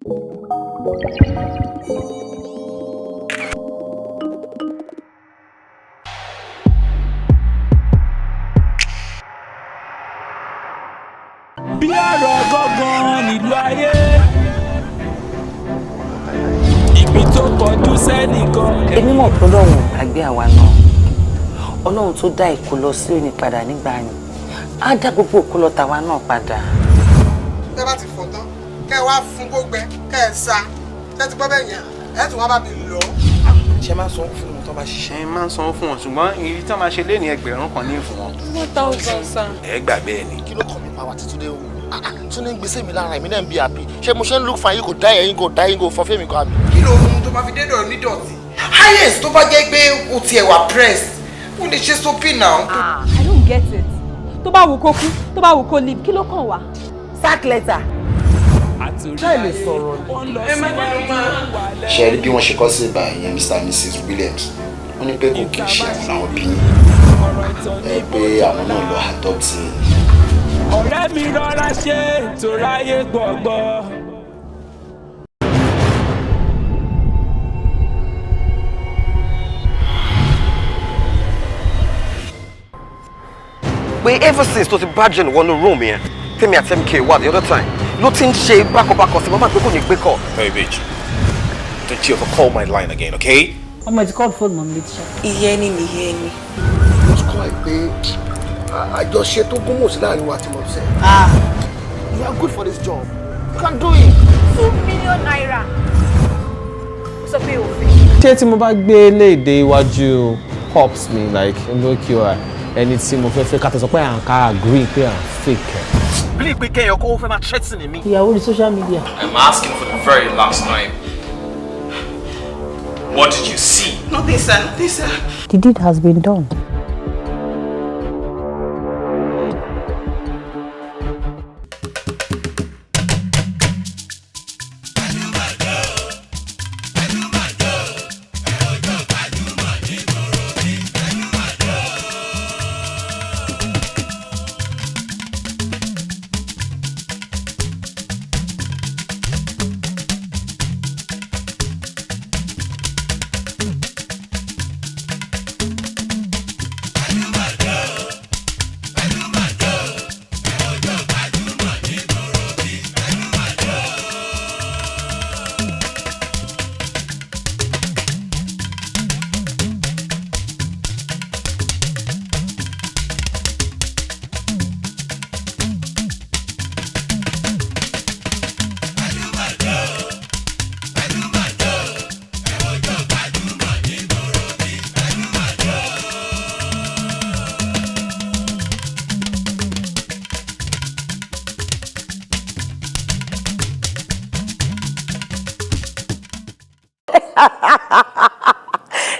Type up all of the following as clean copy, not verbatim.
Bí ọ̀rọ̀ gángan nílùú ayé, ibi tó kọjú sẹ́nìkan. Èmi mọ̀ pé Ọlọ́run ò gbàgbé àwa náà. Ọlọ́run tó dá ìkólọ sí òní padà nígbà ni á dá gbogbo ìkólọ tàwa náà padà. Tẹ́ bá ti fọ̀ tán, kẹ́ ẹ wá fún kó gbẹ, kẹ́ ẹ sa. Tẹ́ ti gbọ́ bẹ́ẹ̀ yẹn, ẹ tún wá bá mi lọ. Ṣe máa ń sanwó fún wọn tó bá ṣiṣẹ́? Ẹ máa ń sanwó fún wọn, ṣùgbọ́n èyí tí wọ́n máa ṣe lé ní 1000 ní fún wọn. 1,000, sir. Ẹ gbà bẹ́ẹ̀ ni. Kí ló kàn mí pa wá títún dé o? Tún ní gbèsè mi lára, èmi náà ń bí àbí ṣé mo ṣe ń look fine yín kò dá ẹ̀yin kò dá yín kò fọ́ fẹ́mi kan àbí? Kí ló mú tó máa fi dédọ̀ nídọ̀tí? Highest tó bá jẹ́ pé o tiẹ̀ wà pressed, o lè ṣe soapy now. I don't get it. Tó bá wù kó kú, tó bá wù kó live, kí ló kàn wá? Sack letter. Ṣé lè sọ̀rọ̀ ni? Ẹ má bínú máa. Ṣe rí bí wọ́n ṣe kọ́ sí ìbá ìyẹn Mr and Mrs Williams, wọ́n ní pé kò kì í ṣe àwọn làwọn bí yín, ẹ pé àwọn náà lọ adopt yín. Ọ̀rẹ́ mi, rọra ṣe toráyé gbọ̀ngbọ̀. Pé ever since tó ti bá Jen wọnú room yẹn, tèmi àti MK wà the other time, ló ti ń ṣe bákọ̀bákọ̀ sí mọ́mọ́ pé kò ní gbé kọ̀. Hey, bitch. Don't you ever call my line again, okay? Ọmọ ẹ̀ ti call phone mọ́ mi létí ṣá. Iye ẹni nìyẹn ni. Mo ti kọ́ ẹ pé àjọṣe tó gúnmọ̀ sí láàrin wa àti mọ̀ọ́sẹ̀. You are good for this job. You can do it. ₦2 million. Ó sọ pé òfin. Ṣé tí mo bá gbé léde iwájú pops mi, like ngoqi, ẹni tí mo fẹ́ fẹ́, ká tó sọ pé à ń ká agree pé à ń fake ẹ̀? Bí pé kẹ́yọ̀ kó fẹ́ máa threaten mi. Ìyàwó orí social media. I'm asking for the very last time. What did you see? Nothing, sir, nothing, sir. The deed has been done.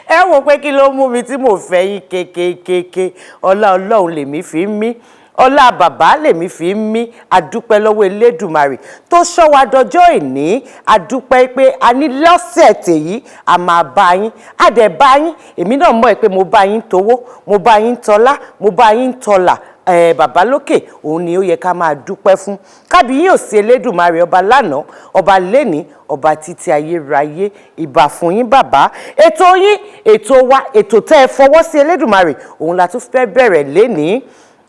Ẹ wò pé kí ló mú mi tí mo fẹ́ yín kékékéké. Ọlá Ọlọ́run lèmi fi ń mí, ọlá bàbá lèmi fi ń mí. Adúpẹ́ lọ́wọ́ Elédùmarè tó ṣọ́ wa dọjọ́ ìní. Adúpẹ́ pé a ní lọ́sẹ̀ tèyí a máa bá yín, a dẹ̀ bá yín. Èmi náà mọ̀ pé mo bá yín towó, mo bá yín tọlá, mo bá yín tọlà. Bàbá lókè, òun ni ó yẹ ká máa dúpẹ́ fún. Kábíyèsí òsì Elédùmarè, ọba lánàá, ọba lẹ́ni, ọba títí ayérayé, ìbà fún yín, bàbá. Ètò yín, ètò wa, ètò tẹ́ ẹ fọwọ́ sí Elédùmarè, òun la tún fẹ́ bẹ̀rẹ̀ lénìí.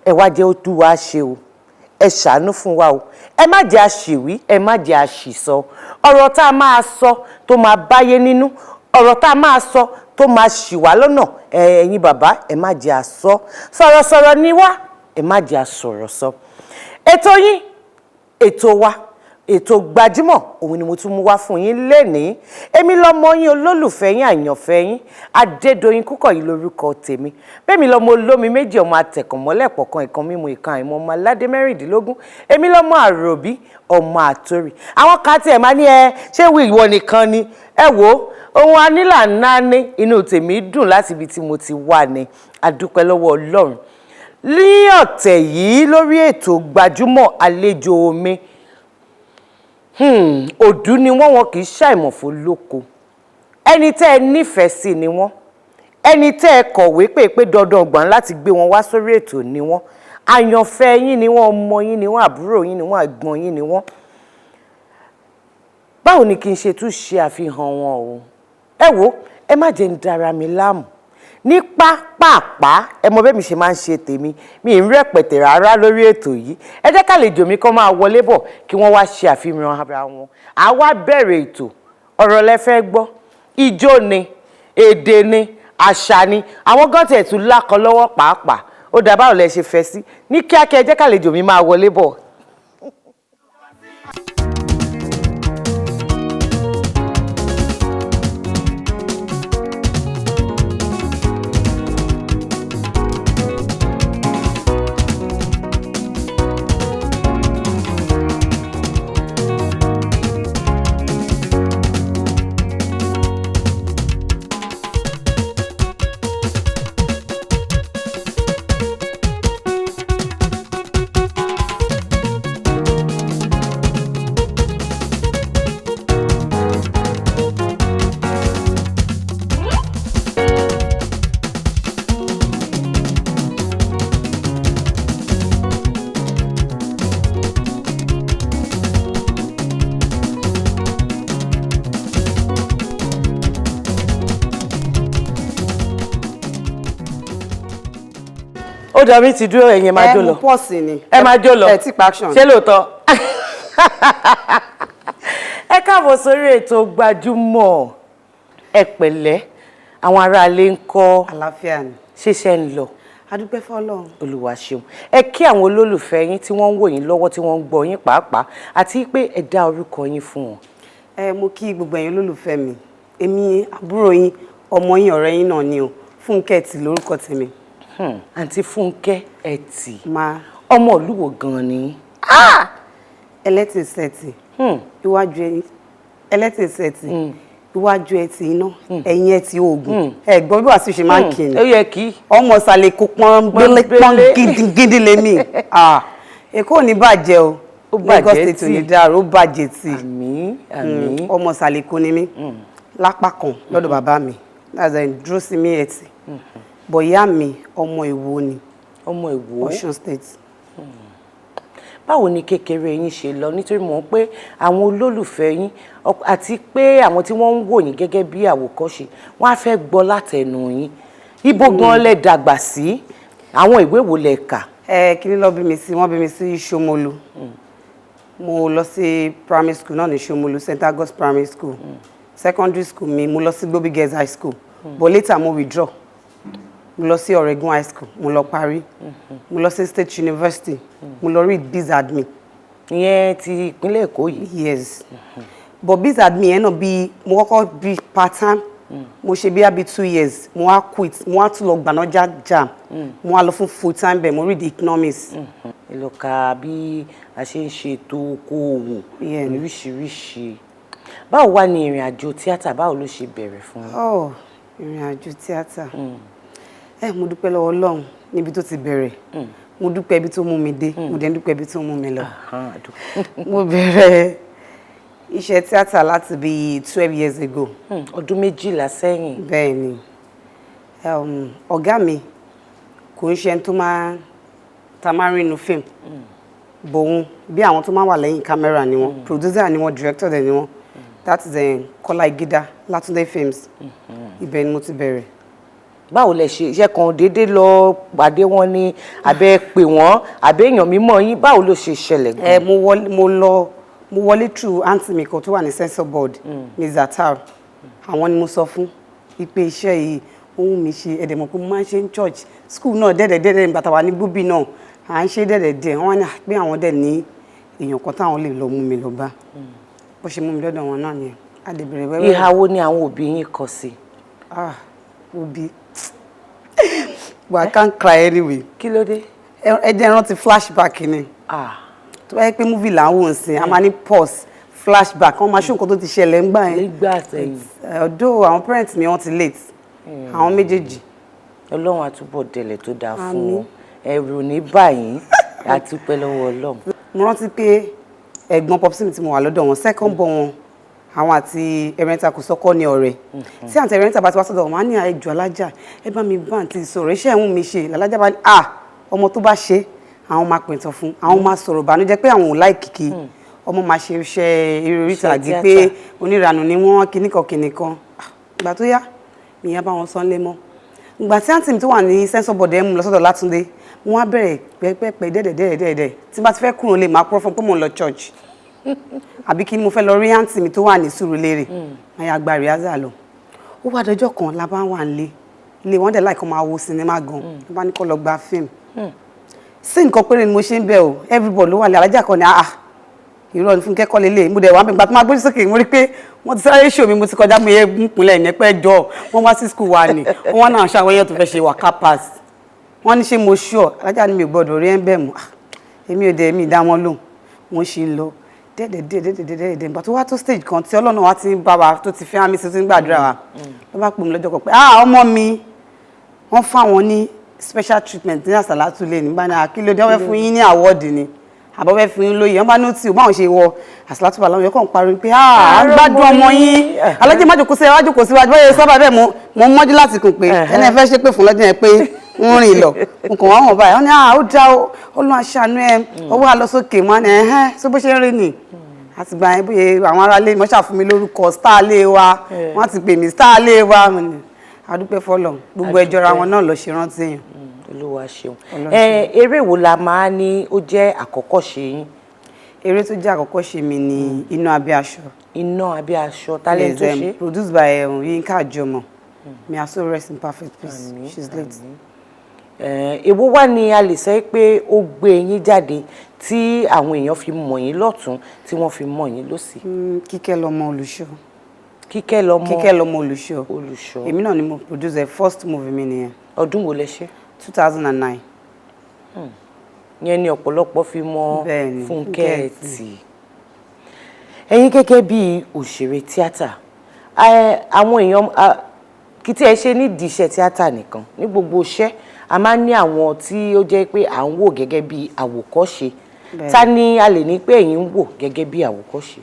Ẹ wá jẹ́ ó tú wa ṣe o, ẹ ṣàánú fún wa o. Ẹ má jẹ́ àṣìwí, ẹ má jẹ́ àṣìsọ. Ọ̀rọ̀ tá a máa sọ tó máa báyé nínú, ọ̀rọ̀ tá a máa sọ tó máa ṣì wá lọ́nà, ẹ̀yin bàbá, ẹ má jẹ́ àsọ. Sọ̀rọ̀sọ̀rọ̀ ni wá, ẹ má jẹ́ àsọ̀rọ̀ sọ. Ètò yín, ètò wa, ètò Gbajúmọ̀, òun ni mo tún mú wá fún yín lénìí. Èmi lọmọ yín, olólùfẹ́ yín, àyànfẹ́ yín, Adédoyin Kúkọ̀yí lórúkọ tèmi. Bẹ́ẹ̀mi lọmọ olómi méjì, ọmọ atẹ̀kànmọ́lẹ̀ pọ̀kan, ìkan mímu, ìkan àìmọ́, ọmọ aládé 16. Èmi lọmọ àròbí, ọmọ àtòrì. Àwọn kan tiẹ̀ máa ní ẹ ṣé ìwọ nìkan ni. Ẹ wo ohun anílà ńlá ní inú tèmi dùn láti ibi tí mo ti wà ní. Adúpẹ́ lọ́wọ́ Ọlọ́run. Ní ọ̀tẹ̀ yìí lórí ètò Gbajúmọ̀, àlejò mi, òdú ni wọ́n, wọn kì í ṣàìmọ̀fó lóko. Ẹni tẹ́ ẹ nífẹ̀ẹ́ sí ni wọ́n, ẹni tẹ́ ẹ kọ̀wé pé dandan ọgbọ̀n láti gbé wọn wá sórí ètò ni wọ́n. Àyànfẹ́ yín ni wọ́n, ọmọ yín ni wọ́n, àbúrò yín ni wọ́n, àgbọ̀n yín ni wọ́n. Báwo ni kí n ṣe tún ṣe àfihàn wọn o? Ẹ wo, ẹ má jẹ́ ń dára mi láàmú ní pápápá. Ẹ mọ bẹ́ẹ̀ mi ṣe máa ń ṣe tèmi, mi ń rẹpẹtẹ rárá lórí ètò yìí. Ẹ jẹ́ kálejò mi kán máa wọlé bọ̀ kí wọ́n wá ṣe àfihàn ara wọn. À wá bẹ̀rẹ̀ ètò. Ọ̀rọ̀ lẹ fẹ́ gbọ́, ijó ni, èdè ni, àṣà ni, àwọn gan tiẹ̀ tún lákọ lọ́wọ́ pàápàá. Ó dà, báwo lẹ ṣe fẹ́ sí ní kíákíá? Ẹ jẹ́ kálejò mi máa wọlé bọ̀. Ó dà, mí ti dúró, ẹ̀yin ẹ máa jó lọ. Ẹ mú pọ́ọ̀sì ni. Ẹ máa jó lọ. Ẹ ti pa action. Ṣé lóòótọ́? Ẹ káàbọ̀ sórí ètò Gbajúmọ̀. Ẹ pẹ̀lẹ́, àwọn aráalé ń kọ́? Àlàáfíà ni. Ṣiṣẹ́ ń lọ? A dúpẹ́ fọ́lọ́run. Olúwa ṣeun. Ẹ kí àwọn olólùfẹ́ yín tí wọ́n ń wò yín lọ́wọ́, tí wọ́n ń gbọ́ yín pàápàá, àti pé ẹ dá orúkọ yín fún wọn. Ẹ mo kí gbogbo ẹ̀yin olólùfẹ́ mi. Èmi àbúrò yín, ọmọ yín, ọ̀rẹ́ yín náà ni o, Fúnkẹ́ Ẹtì lórúkọ tèmi. Àǹtí Fúnkẹ́ Ẹtì, Ma. ọmọ ìlú wo gan-an ni? Ẹlẹ́tì sẹ̀tì iwájú ẹni, ẹlẹ́tì sẹ̀tì iwájú ẹtì iná, ẹ̀yìn ẹtì oògùn. Ẹ gbọ́ bí wàásù ṣe máa ń kì í. Ó yẹ kí. Ọmọ ìsàlẹ̀ Èkó pọ́n pọ́n gidigidi lèmi. Èkó ò ní bàjẹ́ o. Ó bàjẹ́. Lagos State ò ní dàrú, ó bàjẹ́ tì. Àmín, àmín. Ọmọ ìsàlẹ̀ Èkó ni mí lápá kan lọ́dọ̀ bàbá mi, that's why dúró sí mi ẹtì bọ̀. Ìyá mi ọmọ Ìwó ni. Ọmọ Ìwó. Ọ̀ṣun State. Báwo ni kékeré yín ṣe lọ? Nítorí mọ̀ pé àwọn olólùfẹ́ yín àti pé àwọn tí wọ́n ń wò yín gẹ́gẹ́ bí àwòkọ́ṣe, wọ́n á fẹ́ gbọ́ látẹnu yín. Ibo gan lẹ dàgbà sí? Àwọn ìwé wo lẹ kà? Ẹ kí ni lọ bí mi sí, wọ́n bí mi sí Ṣómólú. Mo lọ sí primary school náà ní Ṣómólú, St August Primary School. Secondary school mi, mo lọ sí Gbobi Girls High School, but later mo withdraw, mo lọ sí Oregun High School, mo lọ parí. Mo lọ sí State University, mo lọ read biz admin. Ìyẹn ti ìpínlẹ̀ Èkó yìí? Yes, but biz admin yẹn náà, bí mo kọ́kọ́ bí part time, mo ṣe bí abi 2 years, mo wá quit, mo wá tún lọ gbànájà JAMB, mo wá lọ fún full time bẹ́ẹ̀, mo read economics. Ẹ lọ ka bí a ṣe ń ṣe ètò okòòwò oríṣiríṣi. Báwo wá ní ìrìn àjò tíátà, báwo ló ṣe bẹ̀rẹ̀ fún yín? Oh, ìrìn àjò tíátà, ẹ mo dúpẹ́ lọ́wọ́ Ọlọ́run níbi tó ti bẹ̀rẹ̀, mo dúpẹ́ ibi tó mú mi dé, mo dẹ̀ ń dúpẹ́ ibi tó mú mi lọ. Mo bẹ̀rẹ̀ iṣẹ́ tíátà láti bí 12 years ago. Ọdún 12 sẹ́yìn. Bẹ́ẹ̀ ni. Ọ̀gá mi kò ń ṣe ẹni tó máa ta máa ń rí inú fíìmù bòun, bí àwọn tó máa wà lẹ́yìn kámẹ́rà ni wọ́n, producer ni wọ́n, director dẹ̀ ni wọ́n. That is Kọ́lá Igida, Látúndé Films. Ibẹ̀ ni mo ti bẹ̀rẹ̀. Báwo lẹ ṣe iṣẹ́ kan déédéé lọ pàdé wọn ní, àbẹ pè wọ́n, àbẹ èèyàn mímọ́ yín? Báwo ló ṣe ṣẹlẹ̀ gan? Ẹ mo wọlé, mo lọ, mo wọlé through aunty mi kan tó wà ní censor board, Ms Atar. Àwọn ni mo sọ fún ipe iṣẹ́ yìí ohun mi ṣe. Ẹ̀dẹ̀ mọ̀ pé mo máa ń ṣe ní church, school náà dẹ́dẹ̀dẹ́dẹ́. Nígbà táwa ní gbóbì náà, à ń ṣe dẹ́dẹ̀dẹ́. Wọ́n ní pé àwọn dẹ̀ ní èèyàn kan táwọn lè lọ mú mi lọ bá. Bó ṣe mú mi lọ́dọ̀ wọn náà nìyẹn, a lè bẹ̀rẹ̀ wẹ́wẹ́. Ìhà wo ni àwọn òbí yín kọ sí? Ah, òbí, but I can't cry anyway. Kí ló dé? Ẹ jẹ́ rántí flashback ni. Tó bá yẹ pé movie là ń wò ń sìn, a máa ní pause, flashback, wọ́n máa ṣó nǹkan tó ti ṣẹlẹ̀ ńgbà yẹn. Nígbà sẹ́yìn. Although àwọn parents mi, wọ́n ti late, àwọn méjèèjì. Ọlọ́run àtúbọ̀ dẹ̀lẹ̀ tó dáa fún Àmín. wọn. Ẹ̀rù ní báyìí, àtúpẹ́ lọ́wọ́ Ọlọ́run. Mo rántí pé ẹ̀gbọ́n popsi mi tí mo wà lọ́dọ̀ wọn, second born wọn, àwọn àti Ẹrẹ́ńtà kò sọ́kọ́ ní ọ̀rẹ́. Tí àǹtí Ẹrẹ́ńtà bá ti wá sọ́dọ̀ wọn, á ní, "Àìjọ alájà, ẹ bá mi bá àǹtí sọ̀rọ̀, iṣẹ́ ìhun mi ṣe." Làlájà bá ní, "À, ọmọ tó bá ṣe, àwọn máa pìntàn fún, àwọn máa sọ̀rọ̀ ìbànújẹ́ pé àwọn ò láìkìkì Ọmọ máa ṣe iṣẹ́ eré orí Iṣẹ́ ìtàgé tíátà. pé oníranù ni wọ́n, kíníkan kíníkan. Ah, ìgbà tó yá, ìyẹn bá wọn sọ ńlé mọ́. Ìgbà tí àǹtí mi tó wà ní sensor board ẹ̀ mú lọ sọ́dọ̀ Látúndé, wọ́n á bẹ̀rẹ̀ pẹ́pẹ́pẹ́ dẹ́dẹ̀dẹ́dẹ́dẹ́. Tí n bá ti fẹ́ kúrò lè máa purọ́ fún un pé mò ń lọ church àbí kí ni, mo fẹ́ lọ rí àǹtí mi tó wà ní Sùúrùlérè. Wọ́n yà gba rehearsal lọ. Ó wá dọjọ́ kan la bá wà nílé ilé wọn dẹ̀ láì kọ́ máa wo sinimá gan, ló bá ní kó lọ gba fíìmù sí nǹkan péré ni mo ṣe ń bẹ̀ o. Everybody ló wà ní alájà kan ní, "Ah, irọ́ ni, Fúnkẹ́ kọ́ lélẹ̀." Mo dẹ̀ wá gbà tó máa gbójú sókè, mo rí pé wọ́n ti sáré ṣò mi, mo ti kọjá, mo yẹ múkúnlẹ̀ ní pẹ́ jọ. Wọ́n wá sí school wa ni wọ́n wá náà ṣàwọn èèyàn tó fẹ́ ṣe waka pass. Wọ́n ní ṣé mo sure? Alájà ni mi ò gbọ́dọ̀ rí ẹ̀ ń bẹ̀ mọ́. Ah, èmi ò dẹ̀ mi dá wọn lóhùn, mo ṣe ń lọ dẹ́ẹ̀dẹ́ẹ̀dẹ́ dẹ́ẹ̀dẹ́ẹ̀dẹ́. Ìgbà tó wá tó stage kan tí Ọlọ́run wa ti ń bá wa, tó ti fi hàn mí sí, tó ti ń gbàdúrà wa, ló bá pè mí lọ́jọ́ kan pé, "Ah, ọmọ mi, wọ́n fáwọn ní special treatment ní àsàlátù lè ní bá ní àkílódé, wọ́n fẹ́ fún yín ní award ni àbọ̀ fẹ́ fún yín lóye." Wọ́n bá ní ó tì ó báwọn ṣe wọ àsàlátù bá láwọn yẹn kàn ń pariwo pé, "Ah, à ń gbádùn ọmọ yín, alájẹ má jókòó sí ẹ, wá jókòó síwájú." Báyẹn sábà bẹ́ẹ̀, mo mọ́jú láti kùn pé ẹni ẹ fẹ́ ṣépè fún lọ́jọ́ yẹn pé ń rìn lọ nǹkan wọ́n wọ̀n báyìí. Wọ́n ní, "Ah, ó dá o, Ọlọ́run aṣàánú ẹ, ọwọ́ àlọ́ sókè." Mọ́ ni ẹ̀hẹ́n sọ bó ṣe ń rìn nì àtìgbà yẹn, bóyá àwọn aráalé mọ́ṣà fún mi lórúkọ star lé wa, wọ́n ti pè mí star lé wa. Mo ní adúpẹ́ fọlọ́, gbogbo ẹjọ́ra wọn náà lọ ṣe rántí èèyàn. Olúwa ṣeun. Ọlọ́run. Ẹ eré wo la máa ní ó jẹ́ àkọ́kọ́ ṣe yín? Eré tó jẹ́ àkọ́kọ́ ṣe mi ní Iná Abẹ́ Aṣọ. Iná Abẹ́ Aṣọ, talent tó Yes, ṣe? Produced by Yinka Ajomo. May her soul rest in perfect peace. She's late. Èwo wá ni a lè sọ pé ó gbé yín jáde tí àwọn èèyàn fi mọ̀ yín lọ́tún, tí wọ́n fi mọ̀ yín lósì? Kíkẹ́ lọmọ Olùṣọ́. Kíkẹ́ lọmọ Kíkẹ́ lọmọ Olùṣọ́. Olùṣọ́. Èmi náà ni mo produce the first movie mi nìyẹn. Ọdún wo lẹ ṣe? 2009. Yẹn ni ọ̀pọ̀lọpọ̀ fi mọ̀ Bẹ́ẹ̀ni, Fúnkẹ́ Fúnkẹ́ Ẹtì. Ẹ̀yin gẹ́gẹ́ bí òṣèré tíátà, àwọn èèyàn kì í tí ẹ ṣe nídìí iṣẹ́ tíátà nìkan, ní gbogbo iṣẹ́ a máa ń ní àwọn tí ó jẹ́ pé à ń wò gẹ́gẹ́ bí àwòkọ́ṣe. Ta ni a lè ní pé ẹ̀yin ń wò gẹ́gẹ́ bí àwòkọ́ṣe?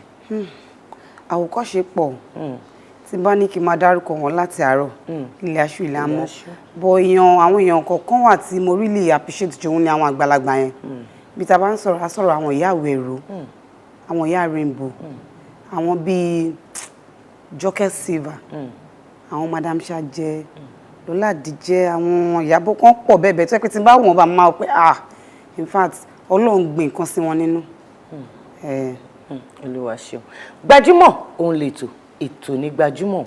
Àwòkọ́ṣe pọ̀. Tí bá ní kí n máa dárúkọ wọn láti àárọ̀, ilẹ̀ aṣú ilẹ̀ amọ́. Bọ̀ èèyàn, àwọn èèyàn kọ̀ọ̀kan wà tí mo really appreciate jù, òun ni àwọn àgbàlagbà yẹn. Bí ta bá ń sọ̀rọ̀, a sọ̀rọ̀ àwọn ìyá àwẹ̀rò, àwọn ìyá Rainbow, àwọn bíi Jọkẹ́ Silva, àwọn Madam Ṣàjẹ, Lọ́lá Àdìjẹ, àwọn ìyàbọ̀ kan pọ̀ bẹ́ẹ̀ bẹ́ẹ̀ tó yẹ pé tí n bá wò wọ́n bá máa pé, ah, in fact, Ọlọ́run gbìn nǹkan sí wọn nínú. Olúwa ṣeun. Gbajúmọ̀ òun lètò, ètò ní Gbajúmọ̀.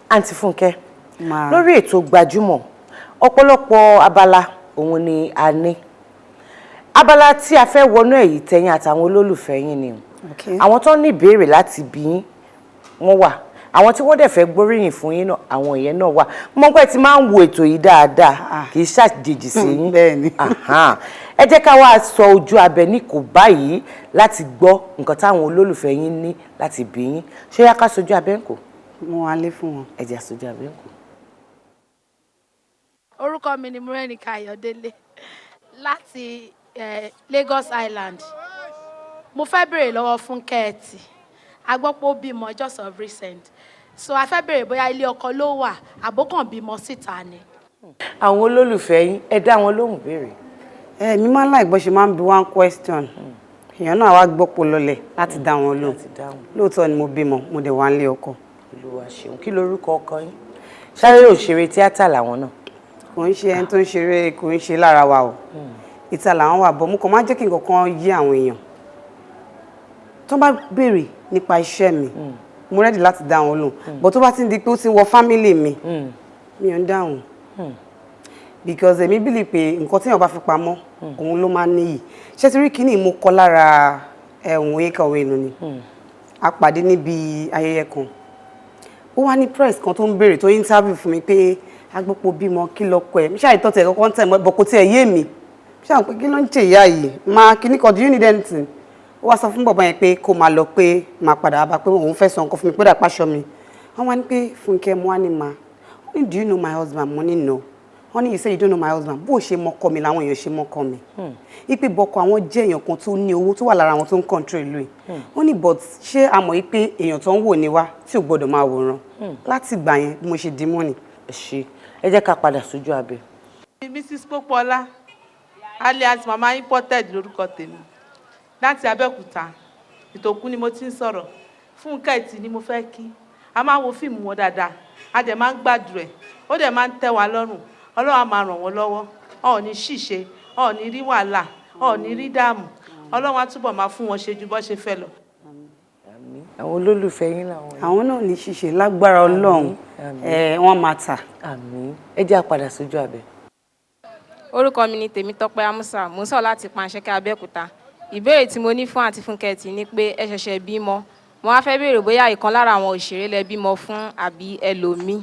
Àǹtí Fúnkẹ́, lórí ètò Gbajúmọ̀, ọ̀pọ̀lọpọ̀ abala òun ni a ní. Abala tí a fẹ́ wọnú èyí tẹ̀yìn àtàwọn olólùfẹ́ yín ni o. Àwọn tó ní ìbéèrè láti bí yín wọ́n wà, àwọn tí wọ́n dẹ̀ fẹ́ gbóríyìn fún yín náà, àwọn ìyẹn náà wà. Mo pẹ́ tí máa ń wo ètò yìí dáadáa, kì í ṣàjèjì sí yín. Ahan. Ẹ jẹ́ ká wá sọ ojú abẹ ní kò báyìí láti gbọ́ nǹkan táwọn olólùfẹ́ yín ní láti bí yín. Ṣé yá ká sojú abẹ ń kò? Mo wà lé fún wọn. Ẹ jẹ́ sojú abẹ ń kò. Orúkọ mi ni Mọ́rẹ́níkà Ayọ̀délé láti Lagos Island. Mo fẹ́ béèrè lọ́wọ́ Fúnkẹ́ Ẹtì. A gbọ́ pé ó bímọ just of recent, so a fẹ́ béèrè bóyá ilé ọkọ ló wà àbókàn bímọ síta ni. Àwọn olólùfẹ́ yín, ẹ dá wọn lóhùn béèrè. Ẹ mi máa ń láì gbọ́ ṣe máa ń bi one question, èèyàn náà wá gbọ́pọ̀ lọlẹ̀ láti dá wọn lóhùn. Lóòótọ́ ni mo bímọ, mo dẹ̀ wá nílé ọkọ. Olúwa ṣeun. Kí lorúkọ ọkọ yín? Sáré òṣèré tíátà làwọn náà? Kò ń ṣe ẹni tó ń ṣeré, kò ń ṣe lára wa o. Ìta làwọn wà bọ̀. Mo kàn máa ń jẹ́ kí nǹkan kan yé àwọn èèyàn. Tó bá béèrè nípa iṣẹ́ mi, mo ready láti dá wọn lóhùn, but tó bá ti ń di pé ó ti ń wọ family mi, mi ò ń dáhùn, because èmi believe pé nǹkan tí èèyàn bá fi pamọ́, òun ló máa ń níyì. Ṣé ti rí kíní mo kọ lára ẹ̀hún Oyinka Owenu ni. A pàdé níbi ayẹyẹ kan, ó wá ní press kan tó ń béèrè, tó interview fún mi pé agbópo bímọ, kí lọkọ ẹ. Mi ṣáà ìtọ́tẹ̀ kọ́kọ́ ń tẹ̀ mọ́ bọ̀, kò tiẹ̀ yé mi ṣáà pé kí ló ń ṣe ìyá yìí máa kíní kan, do you need anything? Ó wá sọ fún bọ̀bọ̀ yẹn pé kó máa lọ, pé máa padà wá bá, pé òun fẹ́ sọ nǹkan fún mi, pé dàpá aṣọ mi. Wọ́n wá ní pé, "Fúnkẹ́." Mo wá ní, "Ma." Wọ́n ní, "Do you know my husband?" Mo ní, "No." Wọ́n ní, "You say you don't know my husband. Bó o ṣe mọ́kọ mi làwọn èèyàn ṣe mọ́kọ mi." Ipe bọ́kọ àwọn jẹ́ èèyàn kan tó ní owó tó wà lára àwọn tó ń control ìlú yìí. Wọ́n ní, "But ṣé a mọ̀ pé èèyàn tó ń wò ní wá tí ò gbọ́dọ̀ máa wòran?" Láti ìgbà yẹn, bí mo ṣe dì mọ́ ni. Ẹ ṣe, ẹ jẹ́ ká padà sójú abẹ. Mrs. Pópọ́lá. Alias Mama Imported lórúkọ tèmi láti Abẹ́òkúta. Ìtòkú ni mo ti ń sọ̀rọ̀. Fúnkẹ́ Ẹtì ni mo fẹ́ kí. A máa ń wo fíìmù wọn dáadáa, a dẹ̀ máa ń gbàdúrà ẹ̀, ó dẹ̀ máa ń tẹ́ wa lọ́rùn. Ọlọ́run á máa ràn wọ́n lọ́wọ́. Ọ̀ ní ṣìṣe, ọ̀ ní rí wàhálà, ọ̀ ní rí dààmú. Ọlọ́run á túbọ̀ máa fún wọn ṣe ju bọ́ ṣe fẹ́ lọ. Àwọn olólùfẹ́ yín làwọn yìí. Àwọn náà ní ṣíṣe lágbára Ọlọ́run, wọ́n máa tà. Àmín. Ẹ jẹ́ á padà sójú abẹ. Orúkọ mi ni Tèmítọ́pẹ́ Amusa, mò ń sọ̀rọ̀ láti Panṣẹ́kẹ́, Abẹ́òkúta. Ìbéèrè tí mo ní fún Àǹtí Fúnkẹ́ Ẹtì ni pé ẹ ṣẹ̀ṣẹ̀ bímọ, mo wá fẹ́ béèrè bóyá ìkan lára àwọn òṣèré lẹ bímọ fún àbí ẹlòmíì.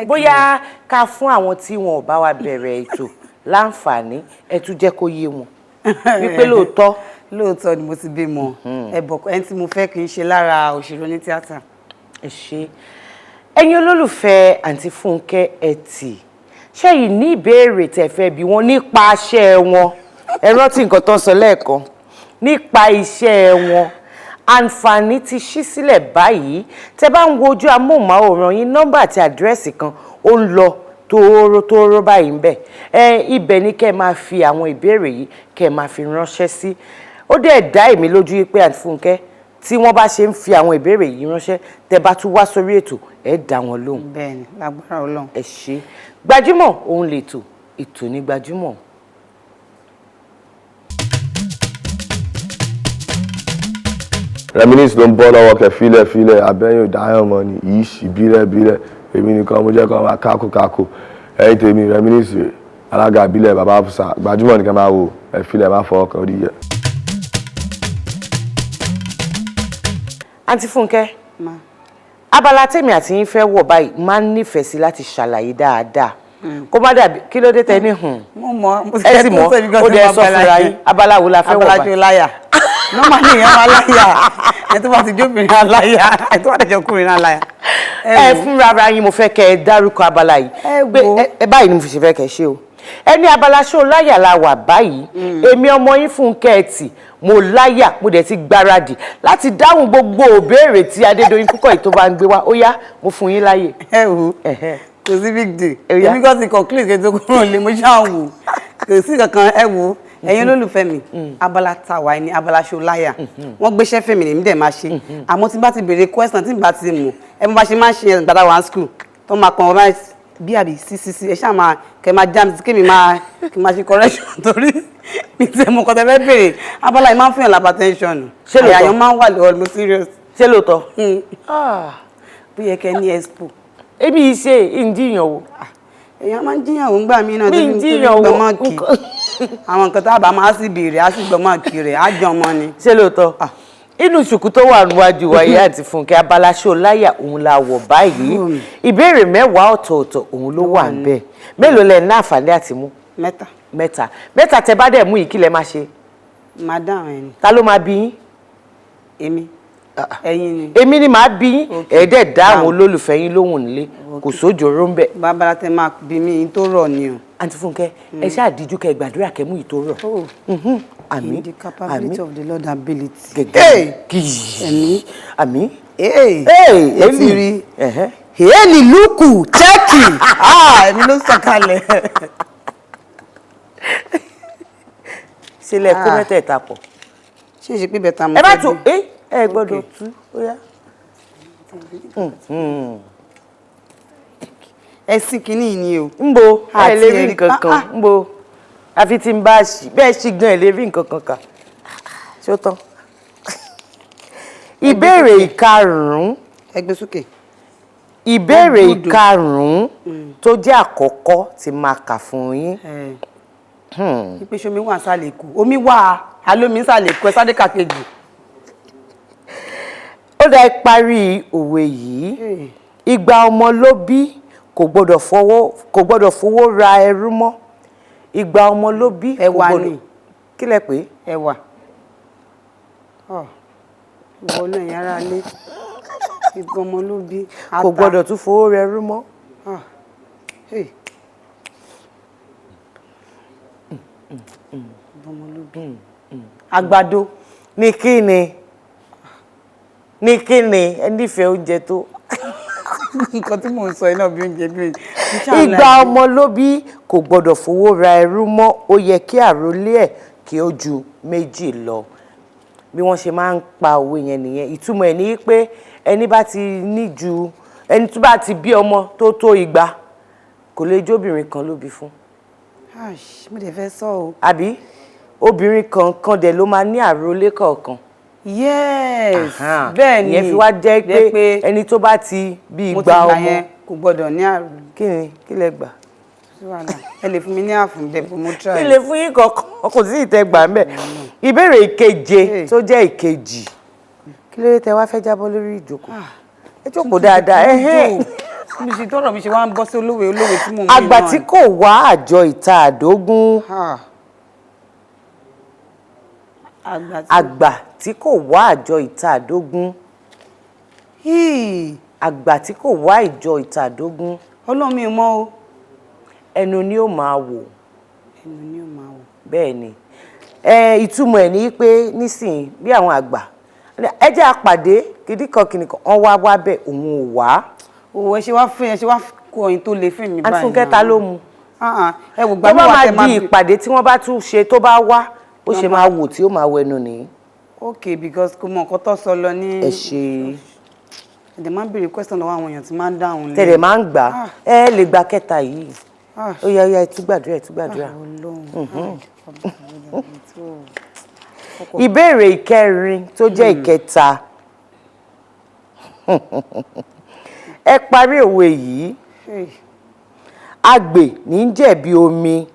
Bóyá ká fún àwọn tí wọn ò bá wa bẹ̀rẹ̀ ètò láǹfààní, ẹ tún jẹ́ kó yé wọn wípé lóòótọ́. Lóòótọ́ ni mo ti bímọ. Ẹ̀bọ̀ ẹni tí mo fẹ́ kì í ṣe lára òṣèré ní tíátà. Ẹ ṣé. Ẹ̀yin olólùfẹ́ Àǹtí Fúnkẹ́ Ẹtì, ṣé yìí ní ìbéèrè tẹ́ fẹ́ bi wọ́n nípa iṣẹ́ wọn? Ẹ rántí nǹkan tó ń sọ lẹ́ẹ̀kan nípa iṣẹ́ wọn. Àǹfààní ti ṣí sílẹ̀ báyìí. Tẹ́ bá ń wo ojú amóhùnmáwòrán yín, nọ́mbà àti àdírẹ́sì kan ó ń lọ tóóró tóóró báyìí ń bẹ̀. Ẹ ibẹ̀ ni kẹ́ ẹ máa fi àwọn ìbéèrè yìí, kẹ́ ẹ máa fi ránṣẹ́ sí. Ó dẹ̀ dá èmi lójú pé Àǹtí Fúnkẹ́, tí wọ́n bá ṣe ń fi àwọn ìbéèrè yìí ránṣẹ́, tẹ́ bá tún wá sórí ètò, ẹ dá wọn lóhùn. Bẹ́ẹ̀ni, lágbára Ọlọ́run. Ẹ ṣé. Gbajúmọ̀ òun lètò, ètò ní Gbajúmọ̀. Reminisce ló ń bọ́ lọ́wọ́ kẹ. Filẹ̀ filẹ̀, abẹ́yìn ìdáyàn mọ́ ni yìí sì bílẹ̀ bílẹ̀. Èmi nìkan mo jẹ́ kó máa kákó kákó. Ẹ̀yìn tèmi, Reminisce, alága ìbílẹ̀, bàbá Afusa. Gbajúmọ̀ nìkan máa wò. Ẹ filẹ̀, má fọwọ́ kan orí yẹ. Àǹtí Fúnkẹ́, abala tèmi àti yín fẹ́ wọ̀ báyìí, máa ń nífẹ̀ẹ́ sí láti ṣàlàyé dáadáa kó má dàbí kí ló dé tẹ ní hùn. Mo mọ, mo Ẹ sì mọ̀, ó dẹ sọ fúnra yín, abala wo la fẹ́ wọ̀ Abala báyìí? tó láyà. Normally èèyàn máa láyà, ẹni tó bá ti jóbìnrin aláyà, ẹni tó bá dẹjọ ọkùnrin aláyà. Ẹ fúnra ara yín, mo fẹ́ kẹ́ ẹ dárúkọ abala yìí pé ẹ báyìí ni mo fi ṣe fẹ́ kẹ́ ẹ ṣe o. Ẹ ní abala ṣó láyà la wà báyìí. Èmi ọmọ yín Fúnkẹ́ Ẹtì, mo láyà, mo dẹ̀ ti gbáradì láti dáhùn gbogbo òbéèrè tí Adédoyin Kúkọ̀yí tó bá ń gbé wá. Ó yá, mo fún yín láyè. Ẹ wo, kò sí big deal. Èmi kàn ti conclude kí n tó kúrò lé, mo ṣáà wò kò sí kankan. Ẹ wo, ẹ̀yin olólùfẹ́ mi, abala ta wà ní abala ṣó láyà. Wọ́n gbéṣẹ́ fèmí, lèmi dẹ̀ máa ṣe. Àmọ́ tí n bá ti béèrè question, tí n bá ti mọ̀, ẹ mo bá ṣe máa ń ṣe yẹn gbàdá wà ní school tó máa kàn wọ́n bí àbí sí sí sí, ẹ ṣáà máa kẹ máa jam sí kémi máa kí máa ṣe correction, torí mi ti mọ̀ kọ́tẹ́ fẹ́ béèrè. Abala yìí máa ń fún yàn lápá tension. Ṣé lóòótọ́? Àyà yẹn máa ń wà lọ́wọ́, mo serious. Ṣé lóòótọ́? Bí yẹ kẹ ní expo. Èmi yìí ṣe ìjìyàn o. Èèyàn máa ń jiyàn òun gbà mí náà. Mi ń jiyàn o. Gbọ́ máàkì àwọn nǹkan tá a bá máa sì béèrè, á sì gbọ́ máàkì rẹ̀, á jọ ọmọ ni. Ṣé lóòótọ́? Inú ṣùkú tó wà níwájú wa yìí, Àǹtí Fúnkẹ́, abala ṣó láyà òun la wọ̀ báyìí. Ìbéèrè 10 ọ̀tọ̀ọ̀tọ̀ òun ló wà níbẹ̀. Mélòó lẹ ní àǹfààní àti mú? Mẹ́ta. Mẹ́ta. Mẹ́ta tẹ bá dẹ̀ mú yìí, kí lẹ máa ṣe? Máa dáhùn ẹ ni. Ta ló máa bí yín? Èmi, ẹ̀yin ni. Èmi ni màá bí yín. Ẹ̀ẹ́dẹ̀ dá àwọn olólùfẹ́ yín lóhùn nílé, kò sójòrò ń bẹ̀. Bàbá tẹ máa bí mi tó rọ̀ ni o. Àǹtí Fúnkẹ́, ẹ ṣáà díjú kẹ́ gbàdúrà kẹ́ mú ìtò rọ̀. Àmín. In the capability of the Lord ability. Gẹ́gẹ́ ẹ̀mí. Àmín. Ẹ ti rí èèlì lùkù chẹ́ẹ̀kì, ẹ̀mí ló sọ̀kalẹ̀. Sílẹ̀ kó mẹ́tẹ̀ẹ̀ta pọ̀. Ṣé ìṣe pé bẹ̀tà mo Ẹ bá fẹ́ tún bí? ẹ gbọ́dọ̀ tú, ó yá. Ẹ sí kínní ni o. Nbo ẹ lè rí Àti nǹkan ẹ̀rí- kan nbo, àfi tí n bá ṣì bẹ́ẹ̀ ṣì gan, ẹ lè rí nǹkan kan kà. Ṣó tán? Ìbéèrè ìkarùn-ún. Ẹ gbé sókè. Ìbéèrè Ó gbúdọ̀. ìkarùn-ún tó jẹ́ àkọ́kọ́ tí máa kà fún yín. Ìpèsè omi wà sálẹ̀ kù, omi wà, alómi sálẹ̀ kù, ẹ sáré kàkejì. Ó dá, ẹ parí òwe yìí: igba ọmọ ló bí kò gbọ́dọ̀ fọwọ́, kò gbọ́dọ̀ fowó ra ẹrú mọ́. Igba ọmọ ló bí kò Ẹ̀wà gbọ́dọ̀ ni. Kí lẹ pé? Ẹ̀wà. Ọ ìwọ náà, yẹn ara lé igba ọmọ ló bí. Kò gbọ́dọ̀ tún fowó ra ẹrú mọ́. Ah. Hey. Igba ọmọ ló bí. Àgbàdo. Ní kí ni? Ní kí ni? Ẹ nífẹ̀ẹ́ oúnjẹ tó. Nǹkan tí mò ń sọ yìí náà, bí oúnjẹ bí oúnjẹ. Igba ọmọ ló bí kò gbọ́dọ̀ fowó ra ẹrú mọ́, ó yẹ kí àrólé ẹ̀ kí ó ju 2 lọ. Bí wọ́n ṣe máa ń pa òwe yẹn nìyẹn. Ìtumọ̀ ẹ̀ ní pé ẹni bá ti ní ju ẹni tó bá ti bí ọmọ tó tó 200 kò lè jóbìnrin kan ló bí fún. Mo dẹ̀ fẹ́ sọ o. Àbí obìnrin kankan dẹ̀ ló máa ní àrólé kọ̀ọ̀kan. Yes, bẹ́ẹ̀ ni. Ìyẹn fi wá jẹ́ pé ẹni tó bá ti bí 200 ọmọ kò gbọ́dọ̀ ní àrùn. Kí ni kí lẹ gbà? Ẹ lè fún mi ní àfún bẹ́ẹ̀ mo try. Kí lè fún yín kankan, kò sí ìtẹ́gbà ń bẹ̀. Ìbéèrè ìkeje tó jẹ́ ìkejì. Kí ló dé tẹ wá fẹ́ jábọ́ lórí ìjókòó? Ẹ jókòó dáadáa. Mi ṣe tọrọ mi ṣe wá ń bọ́ sí olówe olówe tí mò ń bí náà. Àgbà tí kò wá àjọ ìta àdógún. Àgbà tí kò wá àjọ ìta àdógún. Àgbà tí kò wá ìjọ ìta àdógún. Ọlọ́run mi ò mọ̀ o. Ẹnu ni ó máa wò. Ẹnu ni ó máa wò. Bẹ́ẹ̀ ni. Ìtumọ̀ ẹ̀ ni pé nísìnyí bí àwọn àgbà ẹ jẹ́ àpàdé kìdíkan kìnìkan wọ́n wá wá bẹ́ẹ̀ òun ò wá. Òwò ẹ ṣe wá fún ẹ ṣe wá kó ọyìn tó le fún mi báyìí. Àǹtí Fúnkẹ́ ta ló mu? Ẹ wò gbà mí wà tẹ máa di ìpàdé tí wọ́n bá tún ṣe tó bá wá ó ṣe máa wò tí ó máa wẹnu nìyí. Ok, because kò mọ nǹkan tó sọ lọ ní. Ẹ ṣe. Ẹ̀dẹ̀ máa ń béèrè question lọ́wọ́ àwọn èèyàn tí máa ń dáhùn lé. Tẹ̀lé máa ń gbà ẹ lè gba kẹta yìí. Ó yá yá ẹ tún gbàdúrà ẹ tún gbàdúrà. Ìbéèrè ìkẹrin tó jẹ́ ìkẹta. Ẹ parí òwe yìí. Agbè ní ń jẹ̀bi omi.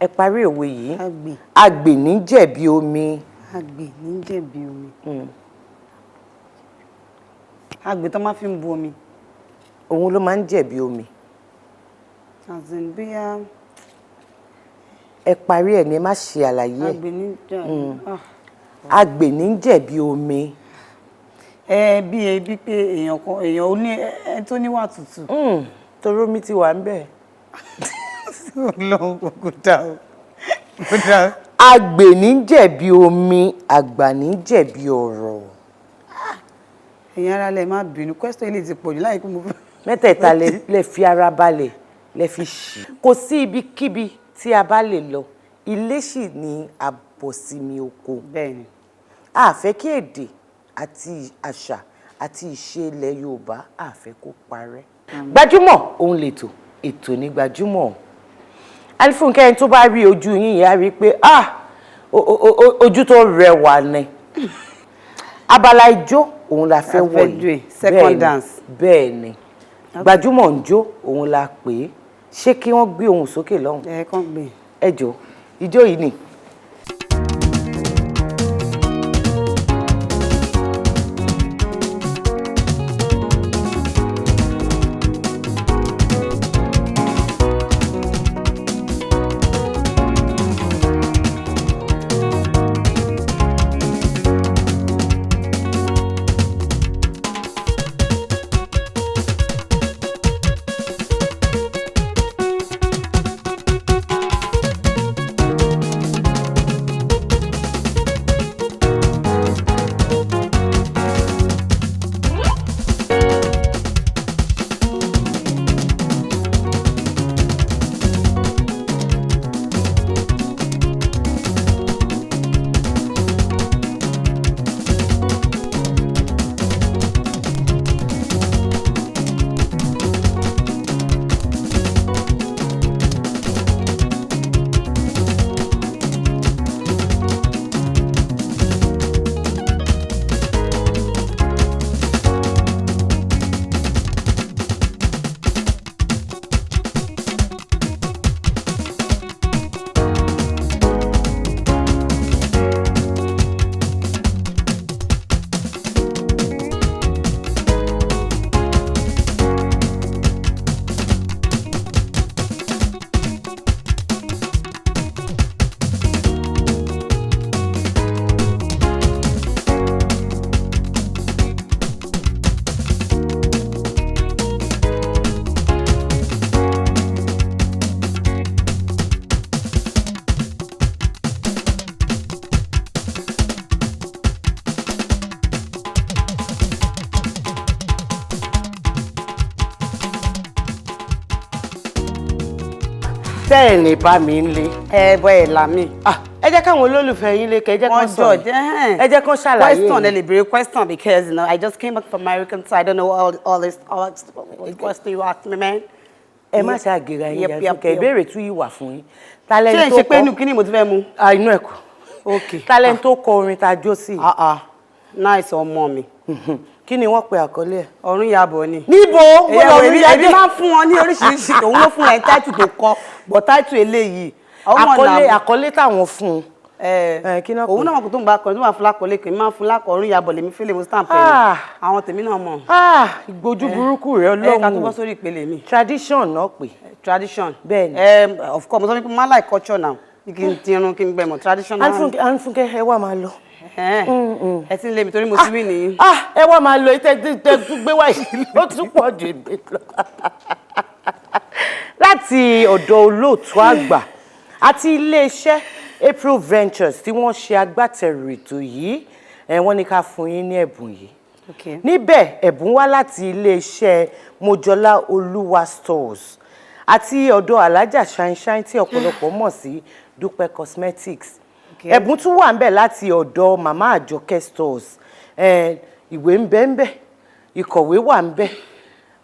Ẹ parí òwe yìí. Agbè ní ń jẹ̀bi omi. Agbè ní ń jẹ̀bi omi. Agbè tó máa fi ń bu omi. Òun ló máa ń jẹ̀bi omi. As in bóyá. Ẹ parí ẹ̀ ní ẹ má ṣe àlàyé ẹ̀. Agbè ní jẹ̀bi. Agbè ní ń jẹ̀bi omi. Ẹ bí bí pé èèyàn kan èèyàn ó ní ẹ tó níwà tútù. Torí omi ti wà ń bẹ̀. Ọlọ́run kò dá o. Kò dá o. Agbè ní ń jẹ̀bi omi, àgbà ní ń jẹ̀bi ọ̀rọ̀. Ẹ̀yin ará lẹ má bínú, question ilé ti pọ̀jù láì pé mo fẹ́. Mẹ́tẹ̀ẹ̀ta lẹ fi ara balẹ̀ lẹ fi ṣì. Kò sí ibikíbi tí a bá lè lọ, ilé sì ni àbọ̀sími oko. Bẹ́ẹ̀ni. A fẹ́ kí èdè àti àṣà àti ìṣe ilẹ̀ Yorùbá a fẹ́ kó parẹ́. Gbajúmọ̀ òun lètò, ètò ní gbajúmọ̀. Àǹtí Fúnkẹ́ ẹni tó bá rí ojú yín yìí á rí pé ah ojú tó rẹwà ni. Abala ijó òun la fẹ́ wọ̀ yìí. Second dance. Bẹ́ẹ̀ ni. Gbajúmọ̀ ń jó òun la pè é. Ṣé kí wọ́n gbé ohùn sókè lọ́hùn? Ẹ kàn gbé. Ẹ jọ̀ọ́, ijó yìí ni. Tẹ́ ẹ̀ ní bá mi ń lé. Ẹ bọ ẹ là mí. Ẹ jẹ́ káwọn olólùfẹ́ yín lé kẹ́ ẹ jẹ́ kán Wọ́n sọ̀rọ̀. judge, ẹ Ẹ jẹ́ kán ṣàlàyé. Question, ẹ lè béèrè question because you know, I just came back from American, so I don't know all this all this question you ask me, man. Ẹ má ṣe àgèrè yín Yep, yẹn yep, kẹ yep. ìbéèrè tún yìí wà fún yín. Ṣé ń ṣe pé inú kíní mo ti fẹ́ mu? Inú ẹ̀kọ́. Ok. Talent tó kọ orin tá a jó sí. Nice ọmọ mi. Kí ni wọ́n pe àkọlé ẹ̀? Ọ̀run yàbọ̀ ni. Níbo? Wọ́n lọ rí Èmi máa ń fún wọn ní oríṣiríṣi, òun ló fún ẹ táìtù tó kọ, bọ̀ táìtù eléyìí. Àkọlé táwọn fún un. Òun náà kò tó ń bá akọrin tó máa fún lákọlé kì í máa fún lákọ ọ̀run yàbọ̀ lèmi fẹ́lẹ̀ mo stamp ẹ̀ àwọn tèmi náà mọ̀. Ìgbójú burúkú rẹ Ọlọ́run. Ẹ ká tó bọ́ sórí ìpele mi. Tradition náà pè. Tradition. Bẹ́ẹ̀ni. Of course, mo sọ pé mo máa like culture now. Kí n tirun kí n gbẹmọ tradition. Àǹfùnkẹ́ ẹ wá máa lọ. Ẹ ti ń lé mi torí mo ti wí nìyí. Ẹ wá máa lọ ìtẹ́ tẹ́ gbé wá yìí ló tún pọ̀ jù mí lọ. Láti ọ̀dọ̀ olóòtú àgbà àti iléeṣẹ́ April Ventures tí wọ́n ṣe agbátẹrù ètò yìí, wọ́n ní ká fún yín ní ẹ̀bùn yìí. Níbẹ̀ ẹ̀bùn wá láti iléeṣẹ́ Mojọlá Olúwa Stores àti ọ̀dọ̀ Alájà Shine Shine tí ọ̀pọ̀lọpọ̀ mọ̀ sí Dúpẹ́ Cosmetics. Ẹ̀bùn tún wà ńbẹ̀ láti ọ̀dọ̀ Màmá Àjọkẹ́ Stores. Ìwé ń bẹ ńbẹ̀, ìkọ̀wé wà ńbẹ̀,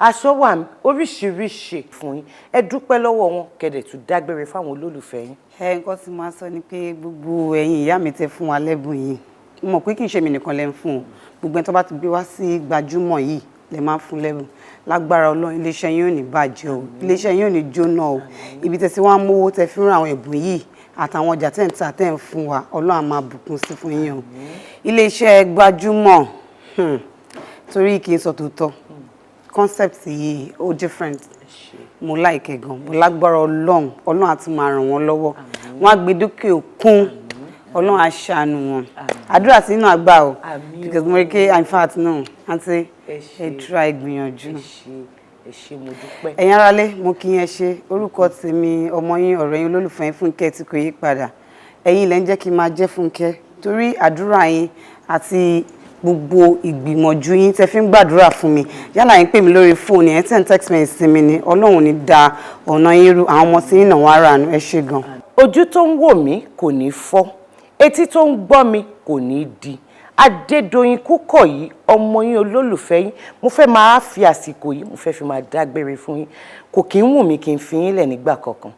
aṣọ wà oríṣiríṣi fún yín. Ẹ dúpẹ́ lọ́wọ́ wọn kẹ̀dẹ̀ tún dágbére fáwọn olólùfẹ́ yín. Nǹkan tí mo sọ ni pé gbogbo ẹ̀yin ìyá mi tẹ fún wa lẹ́bùn yìí, mo mọ̀ pé kì í ṣe mi nìkan lẹ ń fún o. Gbogbo ẹni tó bá ti gbé wá sí Gbajúmọ̀ yìí lẹ máa ń fún lẹ́bùn. Lágbára Ọlọ́run, iléeṣẹ́ yín ò ní bàjẹ́ o, iléeṣẹ́ yín ò ní jóná o. Ibi tẹ ti wá ń mówó tẹ fi ń ra àwọn ẹ̀bùn yìí àtàwọn ọjà tẹ̀ ń tà tẹ̀ ń fún wa, Ọlọ́run á máa bùkún sí fún yín o. Iléeṣẹ́ Gbajúmọ̀, torí kì í sọ tòótọ́, concept yìí ó different. Mo like gan, mo lágbára Ọlọ́run, Ọlọ́run á tún máa ràn wọ́n lọ́wọ́, wọ́n á gbé dókè òkun, Ọlọ́run á ṣàánú wọn. Àdúrà sí inú àgbà o, because mo rí pé in fact no, àǹtí ẹ try gbìyànjú. Ẹ ṣé, mo dúpẹ́. Ẹ̀yin aráalé, mo kí yẹn ṣe. Orúkọ tèmi, ọmọ yín, ọ̀rẹ́ yín, olólùfẹ́ yín, Fúnkẹ́ tí kò yí padà. Ẹ̀yin lẹ ń jẹ́ kí n máa jẹ́ Fúnkẹ́ torí àdúrà yín àti gbogbo ìgbìmọ̀jú yín tẹ́ fi ń gbàdúrà fún mi. Yálà yín pè mí lórí fóònù ẹ̀ tẹ́ ń text message sí mi ni, Ọlọ́run ní da ọ̀nà yín rú, àwọn ọmọ tí yín náà wá rà nù. Ẹ ṣé gan. Ojú tó ń wò mí kò ní fọ́, etí tó ń gbọ́ mi kò ní di. Adédoyin Kúkọ̀yí, ọmọ yín, olólùfẹ́ yín, mo fẹ́ máa fi àsìkò yìí, mo fẹ́ fi máa dágbére fún yín. Kò kí ń wù mí kí n fi yín lẹ̀ nígbà kankan,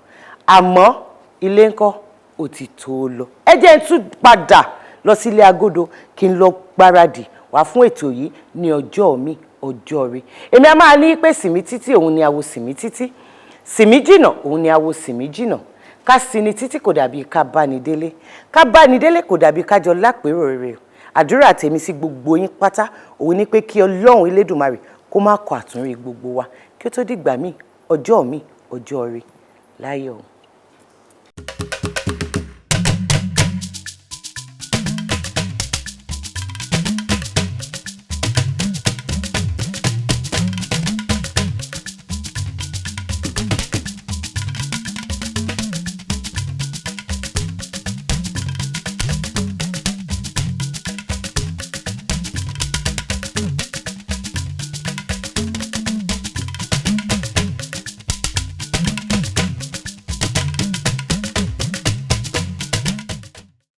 àmọ́ ilé ńkọ́ ò ti tó o lọ. Ẹ jẹ́ n tún padà lọ sílé agodo kí n lọ gbáradì wá fún ètò yìí ní ọjọ́ mi, ọjọ́ rí. Èmi a máa ní pé sìmí títí òun ni àwo sìmí títí, sìmí jìnà òun ni àwo sìmí jìnà. Ká sinmi títí kò dàbí ká bá ní délé, ká bá ní délé kò dàbí ká jọ lápérò rere. Àdúrà tèmi sí gbogbo yín pátá òun ni pé kí Ọlọ́run Elédùmarè kó má kọ àtúnrí gbogbo wa kí ó tó dìgbà míì, ọjọ́ mi, ọjọ́ rí láyọ̀.